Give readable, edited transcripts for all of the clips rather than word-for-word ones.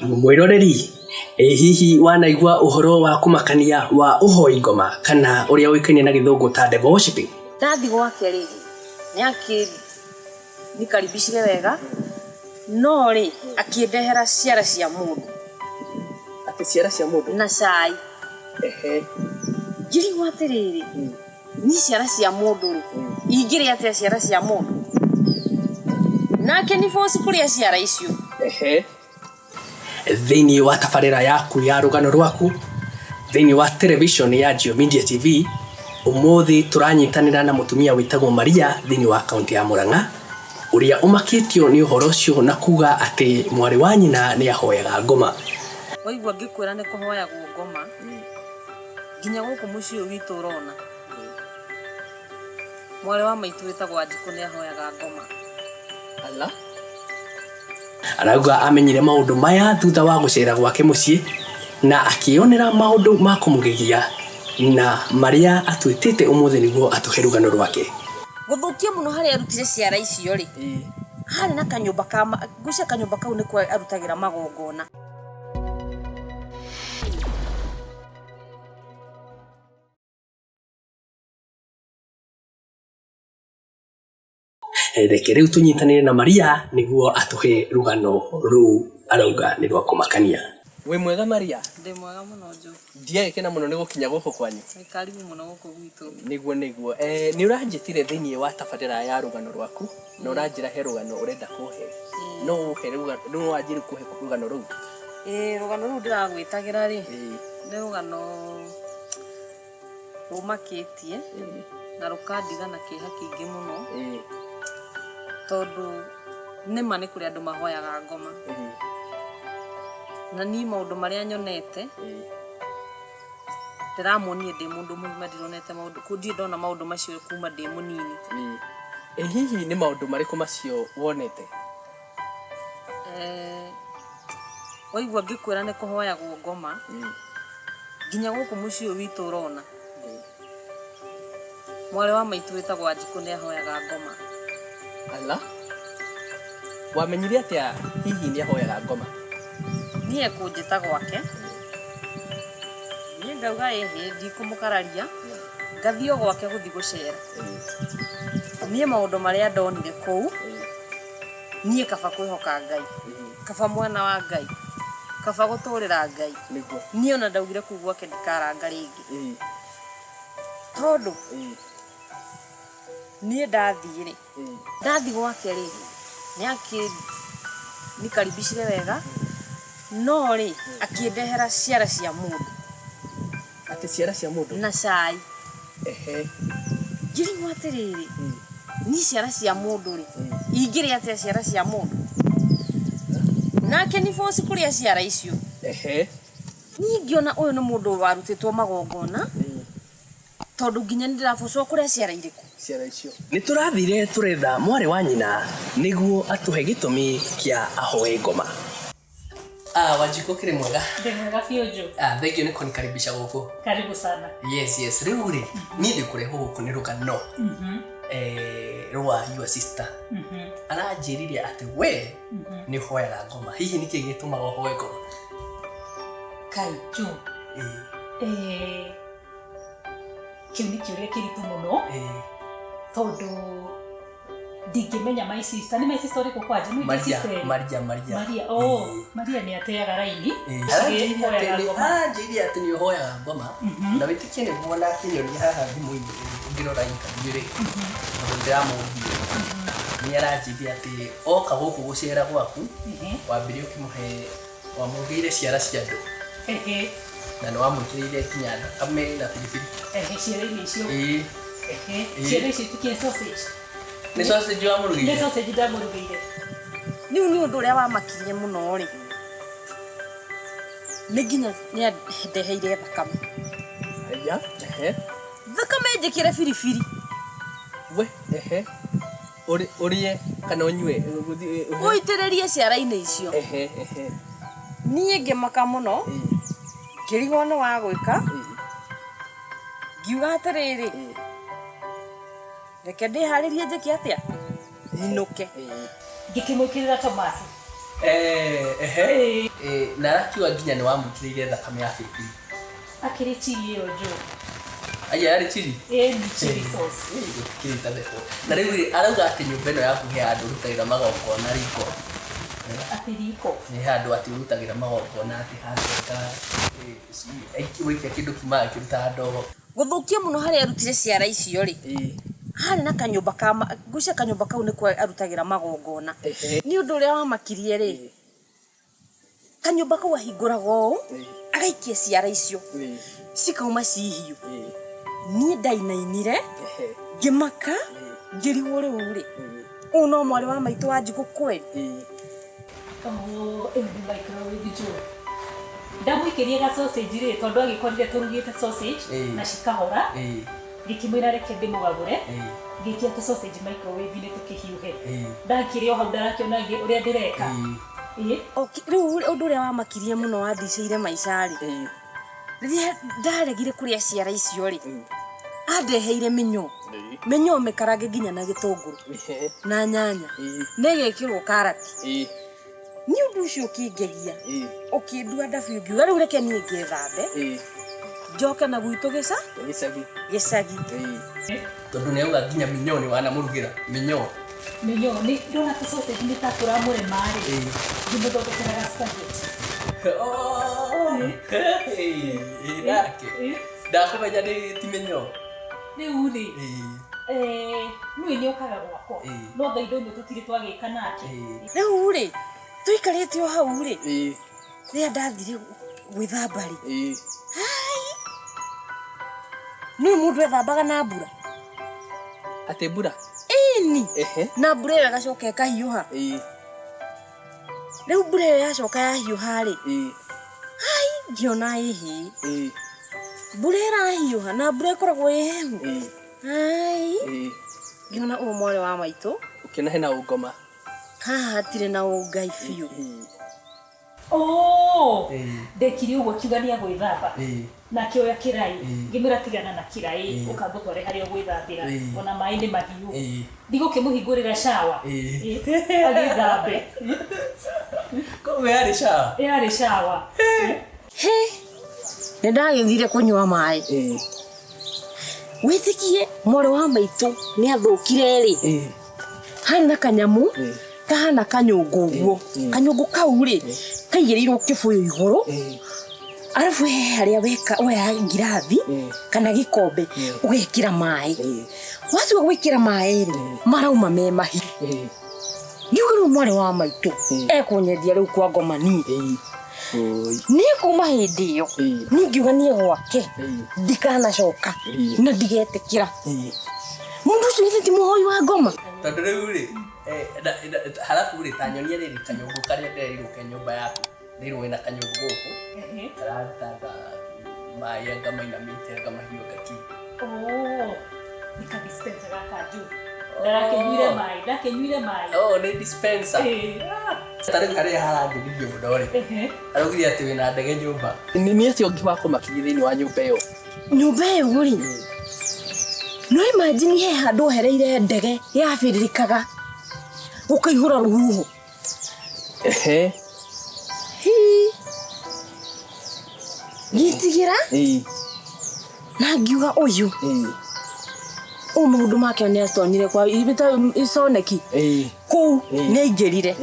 Mwĩroreri, ĩ hihi wanaigua ũhoro wa kũmakania wa ũhoi ngoma kana ũrĩa ũĩkaine na gĩthũngũ ta devil worshiping? Ndathi gwake rĩ, nĩ akĩnikaribicire wega, no rĩ, akĩndehera ciara cia mũndũ. Atĩ ciara cia mũndũ? Na cai. Ehe. Ngĩrigwo atĩrĩrĩ, niĩ ciara cia mũndũ rĩ, ingĩrĩa atĩa ciara cia mũndũ? Nake nĩ boci kũrĩa ciara icio. Ehe. Thĩinĩ wa tabarĩra yaku ya rũgano rwaku thĩinĩ wa television ya Geo Media TV, ũmũthĩ tũranyitanĩra na mũtumia wĩtagwo Maria thĩinĩ wa kaunti ya Murang'a, ũrĩa ũmakĩtio nĩ ũhoro ũcio na kuga atĩ mwarĩ wa nyina nĩ ahoyaga ngoma. Waigua ngĩkwĩra nĩ kũhoyagwo ngoma, nginya gũkũ mũciĩ ũyũ witũ ũrona, mwarĩ wa maitũ wĩtagwo Wanjikũ nĩ ahoyaga ngoma. Ala. Arauga amenyire maũndũ maya thutha wa gũcera gwake mũciĩ na akĩonera maũndũ ma kũmũgegia na marĩa atwĩtĩte ũmũthĩ nĩguo atũhe rũgano rwake. Gũthũkia mũno harĩa arutire ciara icio rĩ, harĩ na kanyũmba ka, ngwĩciria kanyũmba kau nĩko arutagĩra magongona. Reke rĩu tũnyitanĩre na Maria nĩguo atũhe rũgano rũu arauga nĩ rwa kũmakania. Wĩ mwega Maria? Ndĩ mwega mũno Joe. Ndiagĩkena mũno nĩ gũkinya gũkũ kwanyu. Nĩ karibu mũno gũkũ gwitũ. Nĩguo nĩguo. Nĩ ũranjĩtire thĩinĩ wa tabarĩra ya rũgano rwaku na ũranjĩra he rũgano ũrenda kũhe. No ũhe rũgano, no wanjie rĩu kũhe rũgano rũu? Ĩĩ rũgano rũu ndĩragwĩtagĩra rĩ, nĩ rũgano rũmakĩtie na rũkandiga na kĩeha kĩingĩ mũno tondũ nĩma nĩ kũrĩ andũ mahoyaga ngoma. Na niĩ maũndũ marĩa nyonete ndĩramonire ndĩ mũndũ mũgima ndironete maũndũ, ndirĩ ndona maũndũ macio kuma ndĩ mũnini. Ĩ hihi nĩ maũndũ marĩkũ macio wonete? Waigua ngĩkwĩra nĩ kũhoyagwo ngoma, nginya gũkũ mũciĩ ũyũ witũ ũrona, mwarĩ wa maitũ wĩtagwo Wanjikũ nĩ ahoyaga ngoma. Ala! Wamenyire atĩa hihi nĩ ahoyaga ngoma? Niĩ ekũnjĩta gwake, niĩ ngauga ĩhĩ ndikũmũkararia, ngathiĩ o gwake gũthiĩ gũcera. Niĩ maũndũ marĩa ndonire kũu, niĩ kaba kwĩhoka Ngai, kaba mwena wa Ngai, kaba gũtũrĩra Ngai. Niĩ ona ndaugire kũu gwake ndikaranga rĩngĩ. Tondũ niĩ ndathiĩ rĩ, ndathiĩ gwake rĩ, nĩ akĩnikaribicire wega, no rĩ, akĩndehera ciara cia mũndũ. Atĩ ciara cia mũndũ? Na cai. Ngĩrigwo atĩrĩrĩ, niĩ ciara cia mũndũ rĩ, ingĩrĩa atĩa ciara cia mũndũ? Nake nĩ boci kũrĩa ciara icio. Niĩ ngĩona ũyũ nĩ mũndũ warutĩtwo magongona, tondũ nginya nĩ ndĩrabocwo kũrĩa ciara irĩkũ. Ciara icio. Nĩ tũrathire tũretha mwarĩ wa nyina nĩguo atũhe gĩtũmi kĩa ahoe ngoma. Ah, Wanjikũ ũkĩrĩ mwega? Ndĩ mwega biũ Joe. Ah, thengiũ nĩ kũnikaribisha gũkũ. Karibu sana. Yes, yes. Rĩu rĩ, niĩ ndĩkũrehwo gũkũ nĩ rũgano rwa your sister. Aranjĩrire atĩ we nĩ ũhoyaga ngoma. Hihi nĩkĩ gĩtũmaga ũhoe ngoma? Kai Joe. Kĩu nĩ kĩũria kĩritũ mũno tondũ ndingĩmenya my sister. Nĩ my sister ũrĩkũ kwanja? Nĩ Maria, sister ĩrĩ? Maria, Maria. Maria, oh, Maria nĩ ateaga raini. Aranjĩrire atĩ nĩ ũhoyaga ngoma na wĩtĩkie nĩguo na akĩnyonia haha thimũ-inĩ ngĩrora interview rĩ, tondũ ndĩramũmbire nĩ aranjĩrire atĩ oka gũkũ gũcera gwaku wambire ũkĩmũhe wamũrugĩire ciara cia andũ na nĩ wamwĩkĩrĩire nginya thakame na biribiri. Ciara-inĩ icio. Ciara icio itikĩrĩ sausage. Nĩ sausage wamũrugĩire? Nĩ sausage ndamũrugĩire. Rĩu nĩ ũndũ ũrĩa wamakirie mũno rĩ, nĩ nginya nĩ andeheire thakame. Aya, ehe. Thakame njĩkĩre biribiri. We, ehe. Ũrĩe kana ũnyue? Ũitĩrĩrie ciara-inĩ icio. Ehe, ehe. Niĩ ngĩmaka mũno, ngĩrigwo nĩ wa gwĩka, ngiuga atĩrĩrĩ, reke ndĩharĩrie njĩke atĩa? Nyinũke. Ngĩkĩmwĩkĩrĩra tomato. Ehe. Na arakiuga nginya nĩ wamwĩkĩrĩire thakame ya biribiri. Akĩrĩ chili ĩyo njũru. Aya yarĩ chili? Ĩĩ nĩ chili sauce. Gũtikĩrĩ ta theko. Na rĩu rĩ, arauga atĩ nyũmba ĩno yaku he handũ ũrutagĩra magongona riko. Atĩ riko? Nĩ handũ atĩ ũrutagĩra magongona atĩ handũ waikia kĩndũ kiumaga kĩrutaga ndogo. Gũthũkia mũno harĩa arutire ciara icio rĩ, harĩ na kanyũmba ka ngwĩciria kanyũmba kau nĩko arutagĩra magongona. Nĩ ũndũ ũrĩa wamakirie rĩ, kanyũmba kau ahingũraga ũũ, agaikia ciara icio, cikauma ci hiũ. Niĩ ndainainire, ngĩmaka, ngĩrigwo rĩu rĩ, ũyũ no mwarĩ wa maitũ wa Njukũ kweli? Oh, ĩyo nĩ microwave njũru. Ndamũikĩrie ga sausage rĩ, tondũ agĩkorire tũrugĩte sausage na cikahora, ngĩkĩmwĩra reke ndĩmũgagũre, ngĩikia tũ sausage microwave-inĩ tũkĩhiũhe. Ndakĩrĩ o hau ndarakĩona ũrĩa ndĩreka. Rĩu ũndũ ũrĩa wamakirie mũno wandicĩire maica rĩ, rĩrĩa ndaregire kũrĩa ciara icio rĩ, andeheire mĩnyoo. Mĩnyoo mĩkarange nginya na gĩtũngũrũ na nyanya, na ĩgekĩrwo karati. Nĩ ũndũ ũcio ũkĩngegia, ũkĩndua nda biũ, ngiuga rĩu reke niĩ ngethambe, njoke na gwitũ gĩcagi. Tondũ nĩ auga nginya mĩnyoo nĩ wanamũrugĩra, mĩnyoo. Mĩnyoo, nĩ ndona tũ sausage nĩ ta tũramũrema rĩ, ngĩmũthondekera ga spaghetti. Nake. Ndakũmenya nĩ ti mĩnyoo. Rĩu rĩ, nĩũĩ nĩ okaga gwakwa, no thaa indo imwe tũtirĩ twagĩka nake. Rĩu rĩ, tũikarĩte o hau rĩ, rĩrĩa ndathire gwĩthamba rĩ, nĩũĩ mũndũ ethambaga na mbura? Atĩ mbura? Ĩni. Na mbura ĩyo ĩgacoka ĩkahiũha. Rĩu mbura ĩyo yacoka yahiũha rĩ, hai, ngĩona ĩhĩ. Mbura ĩrahiũha na mbura ĩkoragwo ĩ hehu. Hai. Ngĩona ũyũ mwarĩ wa maitũ. Ũkĩona hena ũngoma. Haha hatirĩ na ũngai biũ. Oh, ndekire ũguo akiuga nĩ agwĩthamba. Na akĩoya kĩraĩ, ngĩmwĩra tigana na kĩraĩ, ũka ngũtware harĩa ũgwĩthambĩra, ona maĩ nĩ mahiũ. Ndigũkĩmũhingũrĩra shower. Agĩthambe. Koguo yarĩ shower? Yarĩ shower. He, nĩ ndagĩthire kũnyua maĩ. Wĩtĩkie mwarĩ wa maitũ nĩ athũkire rĩ. Harĩ na kanyamũ kahana kanyũngũ ũguo. Kanyũngũ kau rĩ, kaigĩrĩirwo kĩbũyũ igũrũ. Arabu he harĩa weka woya ngirathi kana gĩkombe ũgekĩra maĩ. Watua gwĩkĩra maĩ rĩ, marauma me mahiũ. Ngiuga rĩu mwarĩ wa maitũ ekũnyendia rĩu kwa ngoma niĩ. Niĩ kuma hĩndĩ ĩyo niĩ ngiuga niĩ gwake ndikanacoka na ndigetĩkĩra. Mũndũ ũcio githĩ ti mũhoi wa ngoma? Tondũ rĩu rĩ, halafu rĩ, ta nyonia rĩrĩ kanyũngũ karĩa ndereirwo ke nyũmba yaku. Nderirwo wĩna kanyũngũ gũkũ. Kararutanga maĩ anga mainamĩte anga mahiũ anga kĩ. Oh, nĩ ka dispenser gaka njũ. Ndarakĩnyuire maĩ, ndakĩnyuire maĩ. Oh, nĩ dispenser. Ta rĩu harĩa harangenirie mũno rĩ, araugire atĩ wĩna ndege nyũmba. Nĩ atĩa ũngĩ wakũmakirie thĩinĩ wa nyũmba ĩyo? Nyũmba ĩyo rĩ, no imagine he handũ ohereire ndege yabĩrĩrĩkaga gũkaihũra rũhuho. Hi. Ngĩtigĩra na ngiuga ũyũ. Ũyũ maũndũ make nĩ atonyire kwa iconeki. Kũu nĩ aingĩrire.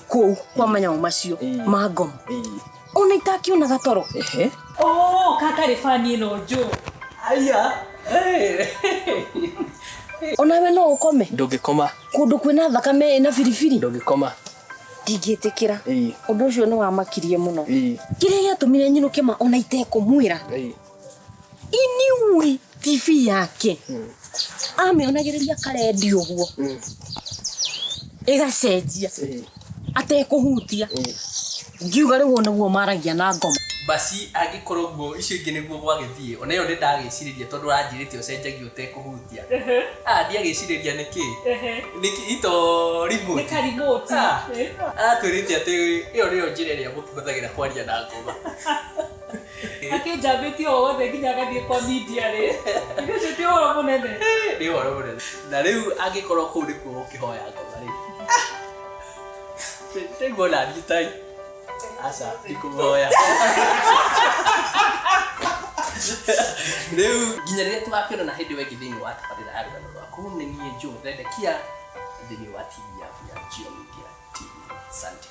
Kũu kwa manyamũ macio ma ngoma. Ona itakĩonaga toro. Oh, katarĩ bani ĩno njũ. Aya. Onawe no ũkome? Ndũngĩkoma. Kũndũ kwĩna thakame ĩna biribiri? Ndũngĩkoma. Ndingĩtĩkĩra. Ũndũ ũcio nĩ wamakirie mũno. Kĩrĩa gĩatũmire nyinũke ma ona itekũmwĩra. Iniũĩ TV yake. Amĩonagĩrĩria karendi ũguo. Ĩgacenjia. Atekũhutia. Ngiuga rĩu onaguo maragia na ngoma. Basi angĩkorwo ũguo icio ingĩ nĩguo gwagĩthiĩ, ona ĩyo nĩ ndagĩcirĩria tondũ ũranjĩrĩte ũcenjagia ũtekũhutia. Ndiagĩcirĩria nĩkĩ? Nĩkĩ ito remote? Nĩ ka remote. Aratwĩrĩte atĩ ĩyo nĩyo njĩra ĩrĩa mũkĩhũthagĩra kwaria na ngoma. Akĩnjambĩtie o wothe nginya agathiĩ kwa media rĩ. Ithe ũcio ti ũhoro mũnene. Nĩ ũhoro mũnene. Na rĩu angĩkorwo kũu nĩkuo ũkĩhoya ngoma rĩ. Ndĩguo naniĩ tai. Aca, ndikũhoya. Rĩu nginya rĩrĩa tũgakĩonana hĩndĩ ĩyo ĩngĩ thĩinĩ wa tabarĩra ya rũgano rwaku, nĩ niĩ Joe Thedekia thĩinĩ wa TV yaku ya Geo Media TV. Asante.